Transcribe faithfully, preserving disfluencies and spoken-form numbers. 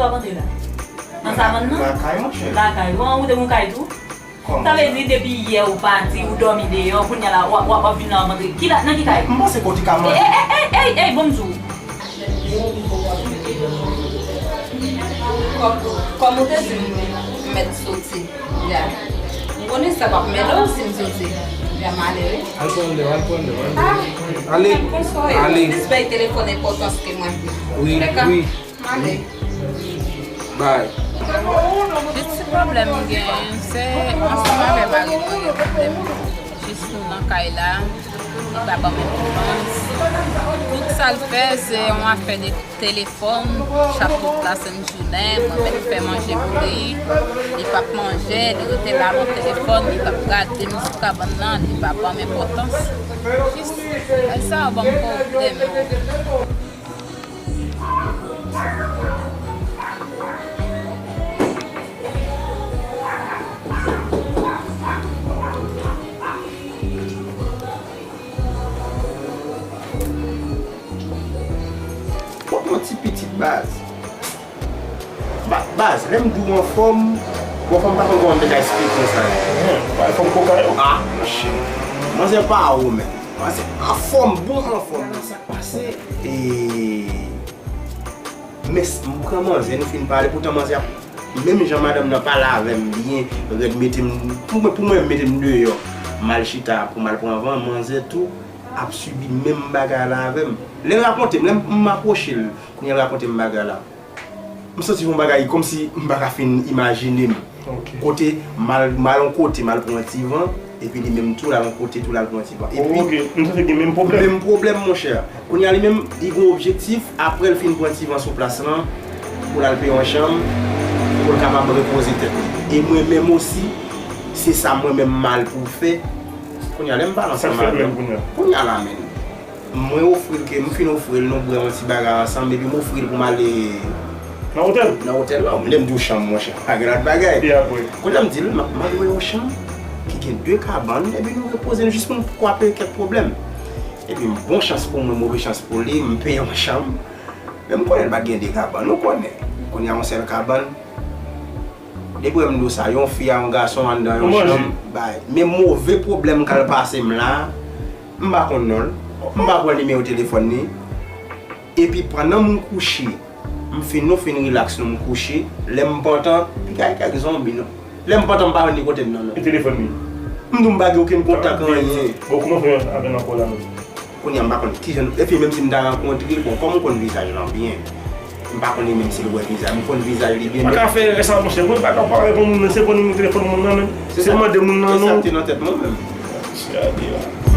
W ap antre la? Nan savann nan? Lakay, monchè. Lakay ou, an, ou te gon kay tou? Sa vle di depi yè ou pati, ou dòmi deyò, kounye a la, w ap, w ap, w ap vin la, w ap antre. Ki la, nan ki kay? M panse kote ka manje. Ey, ey, ey, ey, ey, bon m di w. Kòm, kòm ou te di m, m mèt soti. Ya. M konnen sa p ap mele w si m soti. Ya, m ale, wi. Al pran lè, al pran lè, al pran lè. Ale, ale. Plis bay telefòn enpòtans ke mwen. Wi, wi. M ale. Bay. Jis ti pwoblèm m gen, se ansanm avè mari mwen gen pwoblèm. Jis nou nan kay la, li pa ban m enpòtans. Tout sa l fè, se yon afè de telefòn, chak tout lasent jounen, mwen menm fè manje pou li, li p ap manje, li rete la nan telefòn, li t ap gade m sou kabann nan, li pa ban m enpòtans. Jis, bagay sa yo ban m pwoblèm. W ap yon ti pitit baz. Ba-, baz, lè m di w anfòm, w anfòm pa konn kòman m te ka eksplike sa. Anfòm koka yo. Ah, monchè. Manzè pa ou menm. Manzè anfòm, bon anfòm. Sa k pase? E, men s-, m pran manzè, nou fin pale, poutan manzè ap, menm jan madanm nan pale avè m byen, rèd mete m, pou mwen, pou mwen, mete m deyò. M al chita pou m al pran van, manzè tou ap sibi menm bagay la avè m. Lè l rakonte m, lè m, m apwoche l, kounye a l rakonte m bagay la. M santi yon bagay kòmsi m pa ka fin imajine m. Ok. Kote m al, m al yon kote, m al pran ti van, epi li menm tou, l al yon kote tou, l al pran ti van. Epi, ok, m santi gen menm pwoblèm. Menm pwoblèm, monchè. Kounye a li menm, li gen objektif, apre l fin pran ti van sou plas lan, pou l al peye yon chanm, pou l kapab repoze tèt li. E mwen menm osi, se sa mwen menm m al pou fè. Kounye a, lè m pale ansanm avè l, kounye a la, menm. Mwen ofri l ke m fin ofri l, nou bwè yon ti bagay ansanm, epi m ofri l pou m ale nan otèl. Nan otèl la, lè m di w chanm, monchè, pa gen lòt bagay. E apre? Kounye a m di l, m ap, m ap lwe yon chanm ki gen de kabann, epi nou repoze nou jis pou n kwape kèk pwoblèm. Epi bon chans pou mwen, move chans pou li, m peye yon chanm. Men m konnen l pa t gen de kabann, ou konnen. Kounye a yon sèl kabann. Depi w wè m di w sa, yon fi a yon gason anndan yon chanm, bay. Men move pwoblèm k al pase m la, m pa konn non l, m pa pran nimewo telefòn li. Epi pandan m kouche, m fin, nou fin rilaks, nou m kouche, lè m pantan, piga e kèk zonbi, non. Lè m pantan, m pa jwenn li kote m nan, non. E telefòn li? M di w m pa gen okenn kontak, anyen. Bon, kòman fè avè l ankò la menm? Kounye a, m pa konn kijan, epi menm si m ta rankontre l, bon, kòm m konn vizaj lan byen, m pa konnen menm si l wè vizaj, m konn vizaj li byen. Pa ka fè sa, monchè, mwen pa ka pale pou moun nan, se konn nimewo telefòn moun nan, men se mande moun nan, non. Se sa k te nan tèt mwen menm. Gade la.